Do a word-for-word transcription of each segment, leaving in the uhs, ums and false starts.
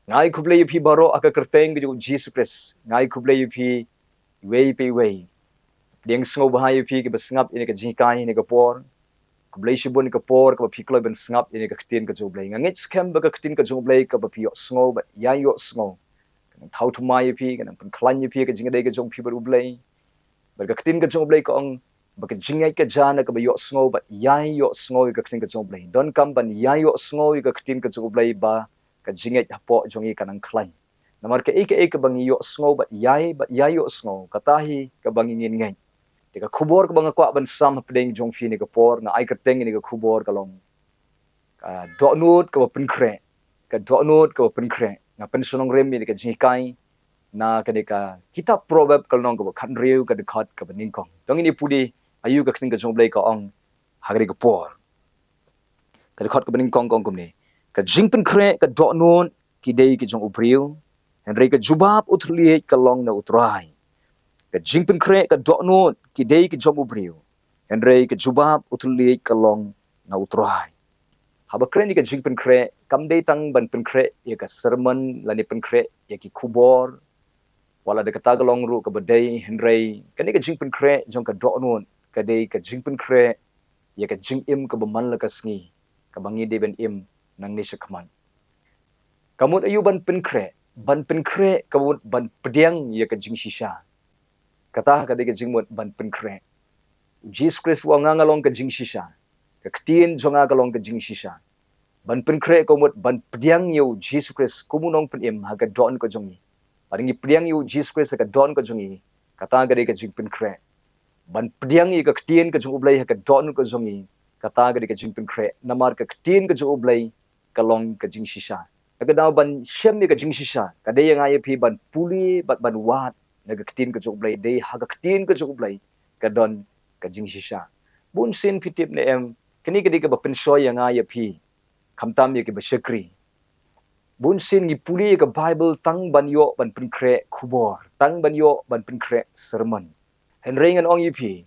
Nga ai khublei ïa phi baroh ha ka kyrteng ka jong u Jisu Khrist. Nga ai khublei ïa phi iwei pa iwei. Pdiang sngewbha ïa phi kiba sngap ïa kane ka jinghikai ha kane ka por. Khublei shibun ïa ka por kaba phi kloi ban sngap ïa kane ka ktien ka jong u Blei. Nga ngeit skhem ba ka ktien ka jong u Blei kaba phi ïohsngew bad ïai ïohsngew, kan nang thaw thymmai ïa phi, kan nang pynkhlaiñ ïa phi ha ka jingïadei ka jong phi bad u Blei. Bad ka ktien ka jong u Blei ka ong ba ka jingngeit ka jia na kaba ïohsngew bad ïai ïohsngew ïa ka ktien ka jong u Blei. Donkam ban ïai ïohsngew ïa ka ktien ka jong u Blei ba ka jingngeit hapoh jong ngi kan nang khlaiñ. Namar kaei kaei kaba ngi ïohsngew bad ïai, bad ïai ïohsngew, kata hi kaba ngi ngin ngeit. Te ka khubor kaba nga kwah ban sam hapdeng jong phi ha kane ka por, nga ai kyrteng ïa kane ka khubor ka long ka dohnud kaba pynkhreh. Ka dohnud kaba pynkhreh. Nga pynshnong rim ïa kane ka jinghikai na kane ka kitab Proverb ka lynnong kaba khathynriew, ka dkhot kaba nyngkong. To ngin ïa pule aïu ka ktien ka jong u Blei ka ong ha kane ka por. Ka dkhot kaba nyngkong ka ong kumne: Ka jingpynkhreh, ka dohnud ki dei ki jong u briew, hynrei ka jubab u thylliej ka long na u Trai. Ka jingpynkhreh, ka dohnud ki dei ki jong u briew, hynrei ka jubab u thylliej ka long na u Trai. Haba kren ïa ka jingpynkhreh, kam dei tang ban pynkhreh ïa ka sermon lane pynkhreh ïa ki khubor, wat la da kata ka long ruh kaba dei, hynrei kane ka jingpynkhreh jong ka dohnud ka dei ka jingpynkhreh ïa ka jingim kaba man la ka sngi, kaba ngi dei ban im nangne shakhmat. Ka mut aïu ban pynkhreh? Ban pynkhreh ka mut ban pdiang ïa ka jingshisha. Kata ka dei ka jingmut ban pynkhreh. U Jisu Khrist u ong, nga nga long ka jingshisha. Ka ktien jong nga ka long ka jingshisha. Ban pynkhreh ka mut ban pdiang ïa u Jisu Khrist kum u nongpynim ha ka dohnud ka jong ngi. Bad ngi pdiang ïa u Jisu Khrist ha ka dohnud ka jong ngi, kata ka dei ka jingpynkhreh. Ban pdiang ïa ka ktien ka jong u Blei ha ka dohnud ka jong ngi, kata ka dei ka jingpynkhreh. Namar ka ktien ka jong u Blei ka long ka jingshisha. Na ka daw ban shem ïa ka jingshisha, ka dei ïa nga ïa phi ban pule bad ban wad na ka ktien ka jong u Blei. Dei ha ka ktien ka jong u Blei ka don ka jingshisha. Bun sien phi tip ne em, kane ka dei kaba pynshoi ïa nga ïa phi, khamtam ïa kiba shakri. Bun sien ngi pule ïa ka Baibl tang ban ïoh ban pynkhreh khubor, tang ban ïoh ban pynkhreh sermon. Hynrei ngan ong ïa phi,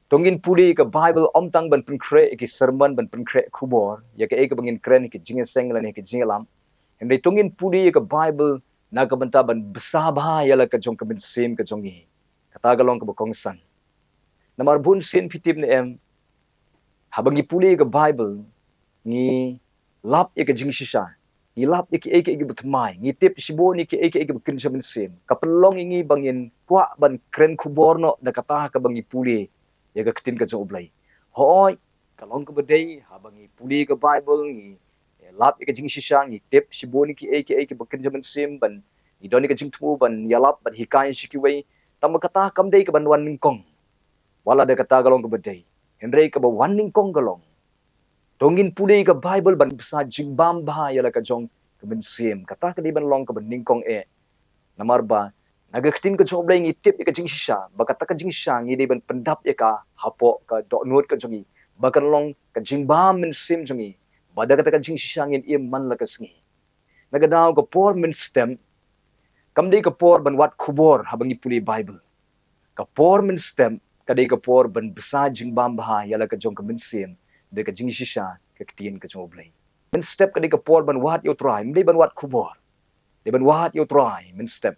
to ngin pule ïa ka Baibl ym tang ban pynkhreh ïa ki sermon, ban pynkhreh khubor, ïa kaei kaba ngin kren ha ki jingïaseng lane ha ki jingïalam. Hynrei to ngin pule ïa ka Baibl na ka bynta ban bsa bha ïa la ka jong ka mynsiem ka jong ngi. Kata ka long kaba kongsan. Namar bun sien phi tip ne em, haba ngi pule ïa ka Baibl, ngi lap ïa ka jingshisha, ngi lap ïa kiei kiei kiba thymmai, ngi tip shibun ïa kiei kiei kiba kynja mynsiem. Ka pynlong ïa ngi ba ngin kwah ban kren khubor noh da kata kaba ngi pule ïa ka ktien ka jong u Blei. Hooid, ka long kaba dei, haba ngi pule ïa ka Baibl, ngi lap ïa ka jingshisha, ngi tip shibun ïa kiei kiei kiba kynja mynsiem, ban ngi don ïa ka jingthmu ban ïalap bad hikai sha kiwei. Tangba kata kam dei kaban wan nyngkong. Wat la da kata ka long kaba dei, hynrei kaba wan nyngkong ka long, to ngin pule ïa ka Baibl ban bsa jingbam bha ïa la ka jong ka mynsiem. Kata ka dei ban long kaba nyngkong eh. Namar ba na ka ktien ka jong u Blei ngi tip ïa ka jingshisha, ba kata ka jingshisha ngi dei ban pyndap ïa ka hapoh ka dohnud ka jong ngi, ba kan long ka jingbam mynsiem jong ngi, ba da kata ka jingshisha ngin im man la ka sngi. Na ka daw ka por mynstep kam dei ka por ban wad khubor haba ngi pule Baibl. Ka por mynstep ka dei ka por ban bsa jingbam bha ïa la ka jong ka mynsiem da ka jingshisha ka ktien ka jong u Blei. Mynstep ka dei ka por ban wad ïa u Trai, ym dei ban wad khubor. Dei ban wad ïa u Trai mynstep.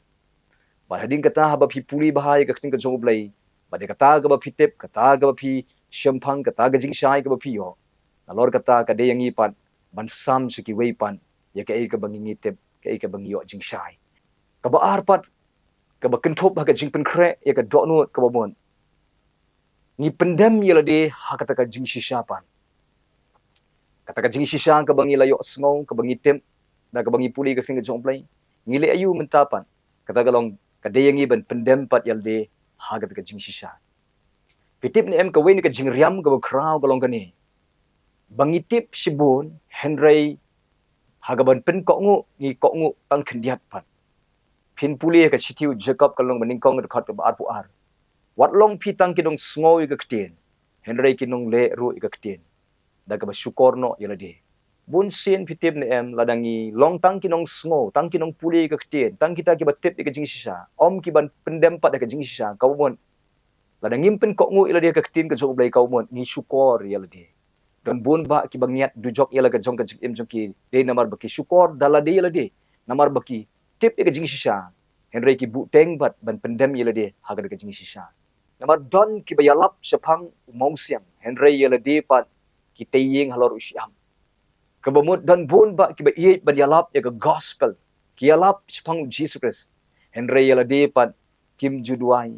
Bad hadien kata, haba phi pule bha ïa ka ktien ka jong u Blei, bad ïa kata kaba phi tip, kata kaba phi shemphang, kata ka jingshai kaba phi ïoh, nalor kata ka dei ïa ngi pat ban sam sha kiwei pat ïa kaei kaba ngi ngi tip, kaei kaba ngi ïoh jingshai. Kaba ar pat, kaba kynthup ha ka jingpynkhreh ïa ka dohnud, kaba mut ngi pyndem ïa lade ha kata ka jingshisha pat. Kata ka jingshisha kaba ngi la ïohsngew, kaba ngi tip, da kaba ngi pule ka ktien ka jong u Blei, ngi leh aïu mynta pat? Kata ka long, ka dei ïa ngi ban pyndem pat ïa lade ha kata ka jingshisha. Phi tip ne em, kawei na ka jingriam kaba khraw ka long kane, ba ngi tip shibun, hynrei ha kaban pynkohnguh, ngi kohnguh tang khyndiat pat. Phin pule ha ka shithi u Jakob ka lynnong ba nyngkong, ka dkhot kaba arphew ar: Wat long phi tang ki nongsngew ïa ka ktien, hynrei ki nongleh ruh ïa ka ktien, da kaba shukor noh ïa lade. Bun sien, phi tip ne em, lada ngi long tang ki nongsngew, tang ki nongpule ïa ka ktien, tang kita kiba tip ïa ka jingshisha, ym kiban pyndem pat ïa ka jingshisha, kaba mut, lada ngim pynkohnguh ïa lade ha ka ktien ka jong u Blei, kaba mut ngi shukor ïa lade. Don bun bah kiba ngiat dujok ïa la ka jong ka jingim jong ki, dei namar ba ki shukor da lade ïa lade. Namar ba ki tip ïa ka jingshisha, hynrei ki buhteng pat ban pyndem ïa lade ha kata ka jingshisha. Namar don kiba ïalap shaphang u mawsiang, hynrei ïa lade pat ki tei ïing halor u shyiap. Kaba mut don bun bah kiba ïeit ban ïalap ïa ka gospel, ki ïalap shaphang u Jisu Khrist, hynrei ïa lade pat kim ju duwai.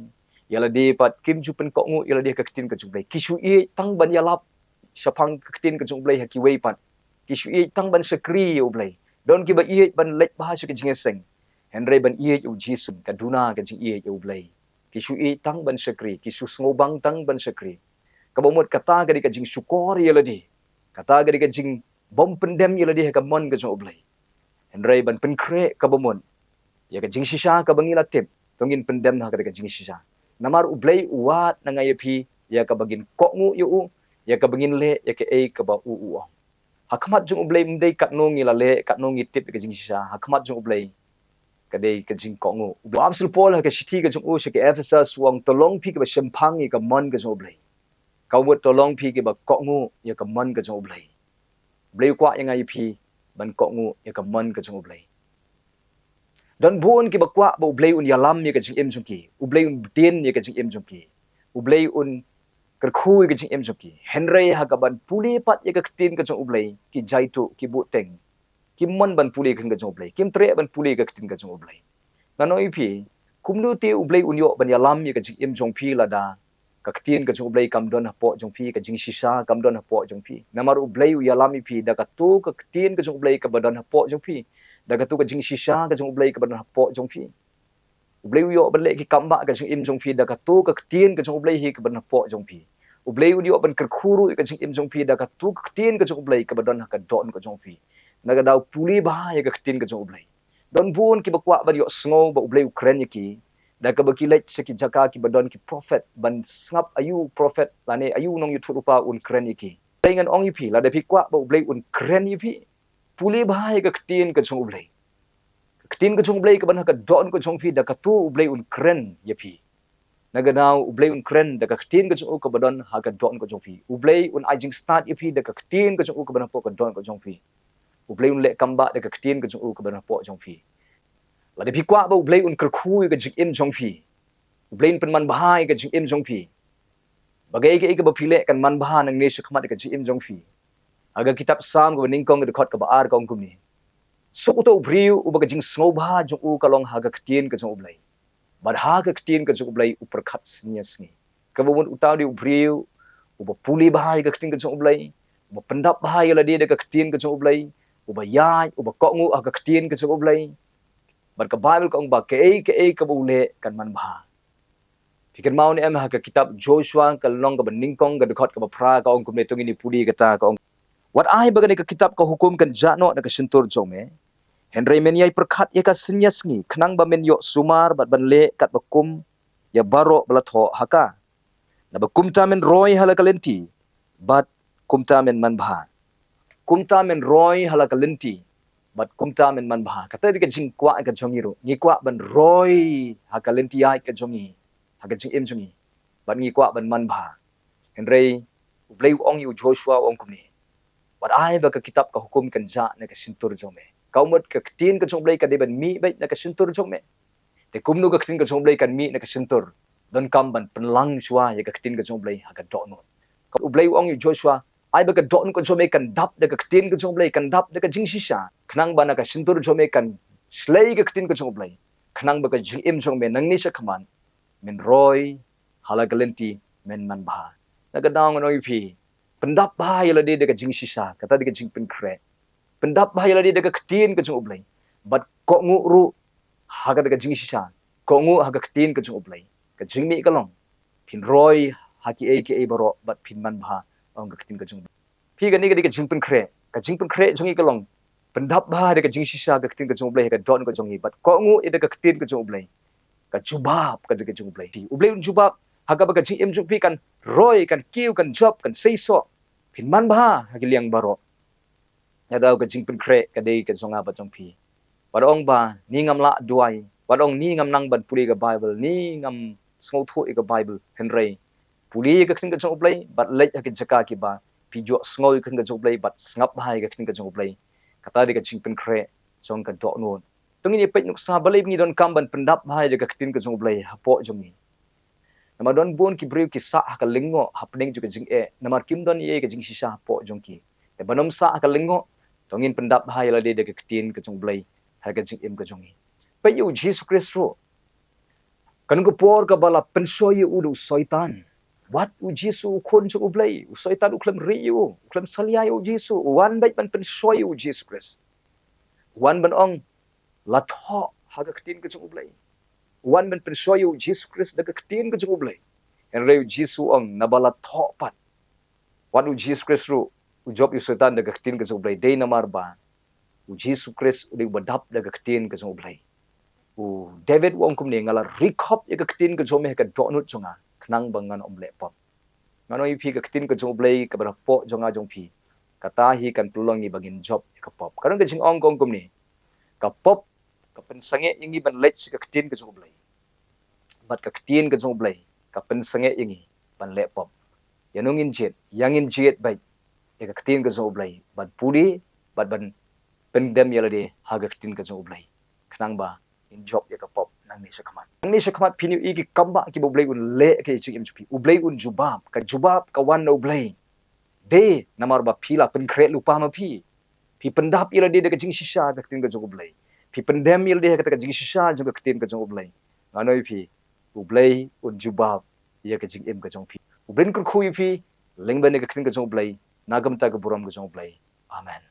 Ïa lade pat kim ju pynkohnguh ïa lade ha ka ktien ka jong U Blei. Ki shu ïeit tang ban ïalap shaphang ka ktien ka jong U Blei ha kiwei pat. Ki shu ïeit tang ban shakri ïa U Blei. Don kiba ïeit ban leit bha sha ka jingïaseng, hynrei ban ïeit ïa u Jisu ka duna ka jingïeit ïa U Blei. Ki shu ïeit tang ban shakri, ki shu sngewbang tang ban shakri. Kaba mut kata ka dei ka jingshukor ïa lade. Kata ka dei ka jingbym pyndem ïa lade ha ka mon ka jong U Blei. Hynrei ban pynkhreh kaba mut ïa ka jingshisha kaba ngi la tip, to ngin pyndem ha kata ka jingshisha. Namar U Blei u wad na nga ïa phi ïa kaba ngin kohnguh ïa u, ïa kaba ngin leh ïa kaei kaba u u ong. Ha khmat jong U Blei ym dei katno ngi la leh, katno ngi tip ïa ka jingshisha. Ha khmat jong U Blei ka dei ka jingkohnguh. U apostol Paul ha ka shithi ka jong u sha ki Ephesus u ong, to long phi kiba shemphang ïa ka mon ka jong U Blei. Ka mut to long phi kiba kohnguh ïa ka mon ka jong U Blei. U Blei u kwah ïa nga ïa phi ban kohnguh ïa ka mon ka jong U Blei. Don bun kiba kwah ba U Blei un ïalam ïa ka jingim jong ki, U Blei un btin ïa ka jingim jong ki, U Blei un kyrkhu ïa ka jingim jong ki. Hynrei ha kaban pule pat ïa ka ktien ka jong U Blei, ki jaituh, ki buhteng. Kim mon ban pule ïa ka ktien ka jong U Blei, kim treh ban pule ïa ka ktien ka jong U Blei. Ngan ong ïa phi, kumno te U Blei un ïoh ban ïalam ïa ka jingim jong phi lada ka ktien ka jong U Blei kam don hapoh jong phi, ka jingshisha kam don hapoh jong phi. Namar U Blei u ïalam ïa phi da kato ka ktien ka jong U Blei kaba don hapoh jong phi, da kato ka jingshisha ka jong U Blei kaba don hapoh jong phi. U Blei u ïoh ban leh ki kam bah ha ka jingim jong phi da kato ka ktien ka jong U Blei hi kaba don hapoh jong phi. U Blei u ïoh ban kyrkhu ruh ïa ka jingim jong phi da kato ka ktien ka jong U Blei kaba don ha ka dohnud ka jong phi. Na ka daw pule bha ïa ka ktien ka jong U Blei. Don bun kiba kwah ban ïohsngew ba U Blei u kren ïa ki da kaba ki leit sha ki jaka kiba don ki prophet ban sngap aïu prophet lane aïu nongïathuhlypa un kren ïa ki. Te ngan ong ïa phi, lada phi kwah ba U Blei un kren ïa phi, pule bha ïa ka ktien ka jong U Blei. Ka ktien ka jong U Blei kaba don ha ka dohnud ka jong phi, da kato U Blei un kren ïa phi. Na ka daw U Blei un kren da ka ktien ka jong u kaba don ha ka dohnud ka jong phi. U Blei un ai jingstad ïa phi da ka ktien ka jong u kaba don hapoh ka dohnud ka jong phi. U Blei un leh kam bah da ka ktien ka jong u kaba don hapoh jong phi. Lada phi kwah ba U Blei un kyrkhu ïa ka jingim jong phi, U Blei un pynman bha ïa ka jingim jong phi, ba kaei kaei kaba phi leh kan man bha nangne shakhmat ïa ka jingim jong phi. Ha ka kitab Salm kaba nyngkong ka dkhot kaba ar ka ong kumne: Suk uta u briew uba ka jingsngewbha jong u ka long ha ka ktien ka jong U Blei, bad ha ka ktien ka jong U Blei u pyrkhat sngi ar sngi. Kaba mut uta u dei u briew uba pule bha ïa ka ktien ka jong U Blei, uba pyndap bha ïa lade da ka ktien ka jong U Blei, uba ïaid, uba kohnguh ha ka ktien ka jong U Blei. Bad ka Baibl ka ong ba kaei kaei kaba u leh kan man bha. Phi kynmaw ne em ha ka kitab Joshua ka lynnong kaba nyngkong ka dkhot kaba phra ka ong kumne, to ngin ïa pule kata, ka ong: Wat ai ba kane ka kitab ka hukum kan jah noh na ka shyntur jong me, hynrei men ïai pyrkhat ïa ka sngi ar sngi, khnang ba men ïoh sumar bad ban leh katba kum ïa baroh ba la thoh ha ka. Naba kumta men roi ha la ka lynti bad kumta men man bha. Kumta men roi ha la ka lynti bad kumta men man bha. Kata dei ka jingkwah ka jong ngi ruh. Ngi kwah ban roi ha ka lynti ïaid ka jong ngi, ha ka jingim jong ngi, bad ngi kwah ban man bha. Hynrei U Blei u ong ïa u Joshua, u ong kumne: Wat ai ba ka kitab ka hukum kan jah na ka shyntur jong me. Ka mut ka ktien ka jong U Blei ka dei ban mih beit na ka shyntur jong me. Te kumno ka ktien ka jong U Blei kan mih na ka shyntur? Donkam ban pynlang shuwa ïa ka ktien ka jong U Blei ha ka dohnud. Ka U Blei u ong ïa u Joshua, ai ba ka dohnud ka jong me kan dap da ka ktien ka jong U Blei, kan dap da ka jingshisha, khnang ba na ka shyntur jong me kan shlei ka ktien ka jong U Blei, khnang ba ka jingim jong me nangne shakhmat men roi ha la ka lynti, men man bha. Na ka daw ngan ong ïa phi, pyndap bha ïa lade da ka jingshisha, kata dei ka jingpynkhreh. Pyndap bha ïa lade da ka ktien ka jong U Blei, bad kohnguh ruh ha kata ka jingshisha, kohnguh ha ka ktien ka jong U Blei. Ka jingmih ka long, phin roi ha kiei kiei baroh bad phin man bha, ong ka ktien ka jong U Blei. Phi, kane ka dei ka jingpynkhreh. Ka jingpynkhreh jong ngi ka long, pyndap bha da ka jingshisha ka ktien ka jong U Blei ha ka dohnud ka jong ngi, bad kohnguh ïa da ka ktien ka jong U Blei. Ka jubab ka dei ka jong U Blei. U Blei un jubab ha kaba ka jingim jong phi kan roi, kan kiew, kan jop, kan seisoh. Phin man bha ha ki liang baroh. Na ka daw ka jingpynkhreh ka dei ka jong nga bad jong phi. Wat ong ba ni ngam lah duwai, wat ong ni ngam nang ban pule ka Baibl, ni ngam sngewthuh ïa ka Baibl, hynrei pule ïa ka ktien ka jong U Blei bad leit ha ki jaka kiba phi ju ïohsngew ïa ka ktien ka jong U Blei bad sngap bha ïa ka ktien ka jong U Blei. Kata dei ka jingpynkhreh jong ka dohnud. To ngin ïa peit nuksa balei ba ngi donkam ban pyndap bha ïa ka ktien ka jong U Blei hapoh jong ngi. Namar don bun ki briew ki sah ha ka lyngngoh hapdeng jong ka jingeh, namar kim don ei ei ka jingshisha hapoh jong ki. Te ban ym sah ha ka lyngngoh, to ngin pyndap bha ïa lade da ka ktien ka jong U Blei ha ka jingim ka jong ngi. Peit ïa U Jisu Khrist ruh. Kano ka por kaba la pynshoi ïa u da u Soitan, wat U Jisu U Khun jong U Blei, u Soitan u khlem rieh ïa u, u khlem salia ïa U Jisu, u wan beit ban pynshoi ïa U Jisu Khrist. U wan ban ong, la thoh ha ka ktien ka jong U Blei. U wan ban pynshoi ïa U Jisu Khrist da ka ktien ka jong U Blei. Hynrei U Jisu u ong, naba la thoh pat. Wat U Jisu Khrist ruh u jop ïa u Soitan da ka ktien ka jong U Blei, dei namar ba U Jisu Khrist u dei uba dap da ka ktien ka jong U Blei. U David u ong kumne, nga la ri khop ïa ka ktien ka jong me ha ka dohnud jong nga, khnang ba ngan ym leh pop. Ngan ong ïa phi, ka ktien ka jong U Blei kaba hapoh jong nga jong phi, kata hi kan pynlong ïa ba ngin jop ïa ka pop. Ka don ka jingong ka ong kumne, ka pop ka pynsangeh ïa ngi ban leit sha ka ktien ka jong U Blei. Bad ka ktien ka jong U Blei ka pynsangeh ïa ngi ban leh pop. Ïa no ngin jied? Ïa ngin jied beit ïa ka ktien ka jong U Blei, ban pule bad ban pyndem ïa lade ha ka ktien ka jong U Blei, khnang ba ngin jop ïa ka pop nangne shakhmat. Nangne shakhmat phin ïohi ki kam ba kiba U Blei un leh ha ka jingim jong phi. U Blei un jubab, ka jubab ka wan na U Blei. Dei namar ba phi la pynkhreh lypa ma phi. Phi pyndap ïa lade da ka jingshisha ka ktien ka jong U Blei. Phi pyndem ïa lade ha kata ka jingshisha jong ka ktien ka jong U Blei. Ngan ong ïa phi, U Blei un jubab ïa ka jingim ka jong phi. U Blei un kyrkhu ïa phi lyngba ïa ka ktien ka jong U Blei, na ka bynta ka burom ka jong U Blei. Amen.